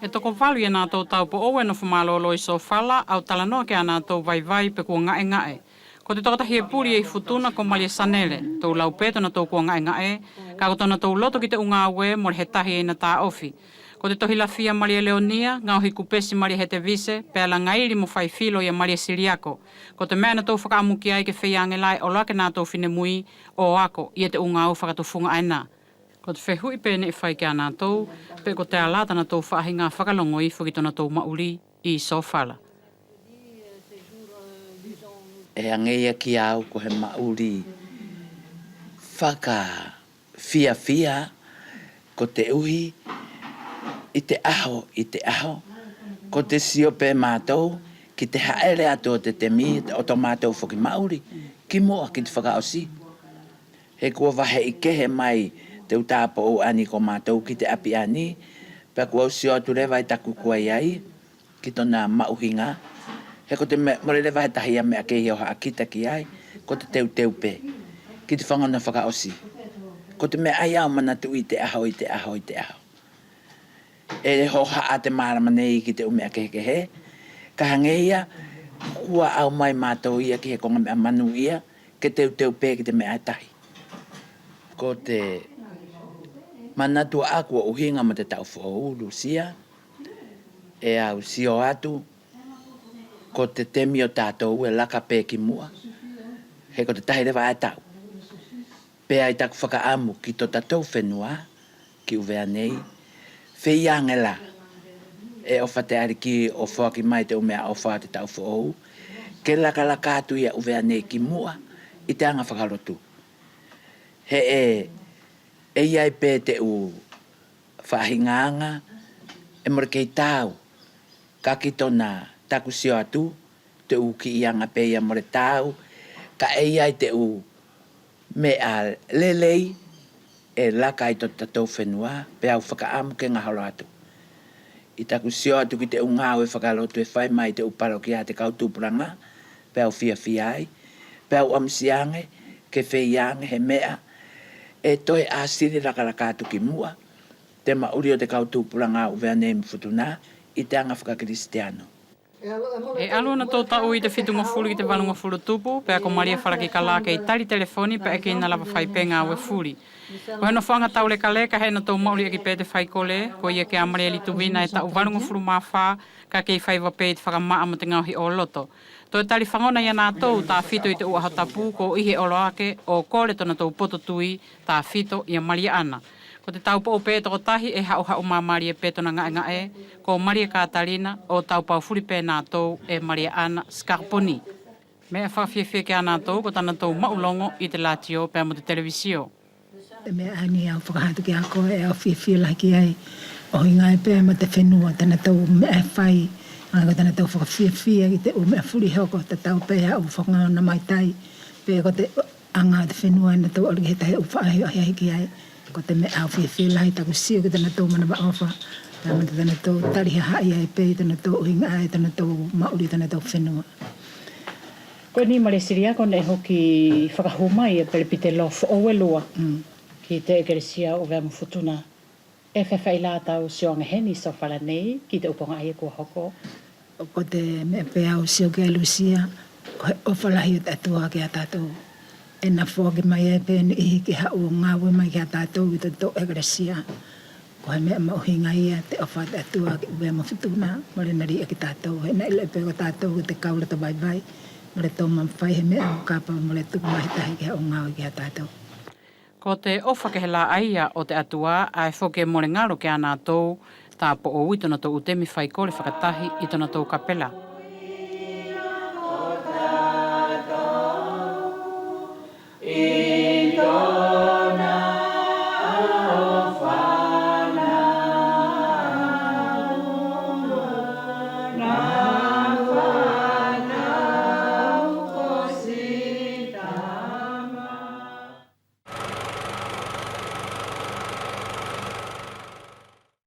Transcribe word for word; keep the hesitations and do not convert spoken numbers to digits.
ʻE toko valu ia natou taupoʻou ʻe nofo malolo ʻi Sofala, ʻau talanoa kia natou vaivai pe kua gaʻegaʻe. Ko te tokotahi ʻe puli ia ʻi Futuna ko Malia Sanele, tou lau pe tonatou kua gaʻegaʻe, kaʻe ko tonatou loto ki te ʻu gaue mole he tahi ʻe ina taofi. Ko te tohi lafi ia Malia Leonia, gaohi kupesi Malia Hetevise, pea lagaili mo fai filo ia Malia Siliako. Ko te meʻa natou fakaʻamu ki ai ke feiage la ʻe olo ake natou finemui ʻo ako ia te ʻu gaue fakatufuga ʻaena. Ko te fehuʻi pe neʻe fai kia natou, pe ko te ala tanatou faʻahiga fakalogo ifo ki tonatou maʻuli ʻi Sofala. ʻE age ia kia au ko he maʻuli fakafiafia, koteʻuhi ʻi te ʻaho, ʻi te ʻaho, ko te sio pe matou ki te haʻele atu ʻo te temi ʻo tomatou foki maʻuli ki muʻa ki te fakaʻosi. He kua vaheʻi kehe mai te ʻu tapoʻou ʻaeni ko matou ki te ʻapi ʻaeni, pea kua au sio atu leva ʻi taku kua ʻi ai ki tona maʻuhiga. He ko te meʻa, mole leva he tahi ia meʻa kei hoha kita ki ai, ko te teuteu pe ki te fagona fakaʻosi. Ko te meʻa ʻaia ʻau manatuʻi ʻi te ʻaho, ʻi te ʻaho, ʻi te ʻaho. ʻE hohaʻa te malama nei ki te ʻu meʻa kehekehe, kaʻe hage ia kua ʻaumai matou ia ki he koga meʻa manuʻia, ke teuteu pe ki te meʻa ʻe tahi. Ko te manatu ʻaʻaku ʻo ʻuhiga mo te taʻu foʻou, Lusia, ʻe au sio atu ko te temi ʻo tatou ʻe laka pe ki muʻa, he ko te tahi leva ʻae taʻu. Pea ʻi taku fakaʻamu ki totatou fenua, ki ʻUvea nei, feiage la ʻe ʻofa te ʻAliki ʻo foaki mai te ʻu meʻa ʻofa ʻo te taʻu foʻou, ke lakalaka atu ia ʻUvea nei ki muʻa ʻi te aga fakalotu. He ʻe, ʻe ʻi ai pe te ʻu faʻahiga aga ʻe mole kei tau, kaʻe ki tona taku sio atu, te ʻu kiʻi aga pe ia mole tau, kaʻe ʻi ai te ʻu meʻa lelei ʻe laka ʻi totatou fenua, pea au fakaʻamu ke gaholo atu. ʻI taku sio atu ki te ʻu gaue fakalotu ʻe fai mai te ʻu palokia ʻa te kau tupulaga, pea au fiafia ai, pea au ʻamusia age ke feiage he meʻa ʻe toe ʻasili lakalaka atu ki muʻa te maʻuli ʻo te kau tupulaga ʻa ʻUvea nei mo Futuna ʻi te aga fakakilisitiano. ʻE alu ʻonatou taʻu ʻi te fitugafulu ki te valugafulu tupu, pea ko Malia Falakikala kei tali telefoni pea ʻe kei ina lava fai pe gaue fuli. Ko he nofoʻaga taulekaleka he ʻe natou maʻuli ʻaki pe te faikole, koia kia Malia Lituvina ʻe taʻu valugafulu ma fa, kaʻe kei faiva pe ʻi te fakamaʻa mo te gaohi ʻo loto. Toe tali fagona ia natou tafito ʻi te ʻu ʻaho tapu ko ʻihi ʻe olo ake ʻo kole tonatou poto tui, tafito ia Malia Ana. Ko te taupoʻou pe tokotahi ʻe haʻuhaʻu mamalie pe tona gaʻegaʻe, ko Malia Katalina, ʻo taupau fuli pe natou e Malia Ana Scarponi. Meʻa fakafiafia kia natou ko tanatou maʻu logo ʻi te latio pea mo te televisio. Te meʻa ʻaeni ʻe au fakaha atu kia koe ʻe au fiafia lahi ki ai, ʻo ʻuhiga pe mo te fenua, tanatou meʻa ʻe fai, ʻae ko tanatou fakafiafia ki te ʻu meʻa fuli ʻe hoko, tatau pe ʻae ʻe au fakaona mai tai, pe ko te aga ʻo te fenua ʻe natou alu ki he tahi ʻu faʻahi ʻo ahiahi ki ai. Ko te meʻa ʻe au fiafia lahi taku sio ki tanatou manavaʻofa, pea mo tanatou tali hahaʻi ai pe tanatou ʻuhiga ʻae tanatou maʻuli tanatou fenua. Koʻeni Malia Siliako neʻe hoki fakahu mai ia pelepitelo foʻou e lua ki te ʻekelesia ʻUvea mo Futuna. ʻE feafeaʻi la tau sio age heni Sofala nei ki te ʻu koga ʻaia kua hoko? Ko te meʻa pe ʻe au sio ki ai Lusia, ko he ʻofa lahi ʻo te ʻAtua kia tatou. ʻE ina foaki mai ai pe niʻihi ke haʻu ʻo gaue mai kia tatou ʻi totatou ʻekelesia. Ko he meʻa maʻuhiga ia te ʻofa ʻo te ʻAtua ki ʻUvea mo Futuna, mole ina liʻaki tatou, he ina iloʻi pe ko tatou ko te kau loto vaivai, mole tou mamafai he meʻa ʻo kapa mole tuku mai he tahi ke haʻu ʻo gaue kia tatou. Ko te ʻofa kehe la ʻaia ʻo te ʻAtua, ʻae foki ʻe mole galo kia natou, tapoʻou ʻi tonatou ʻu temi faikole fakatahi ʻi tonatou kapela.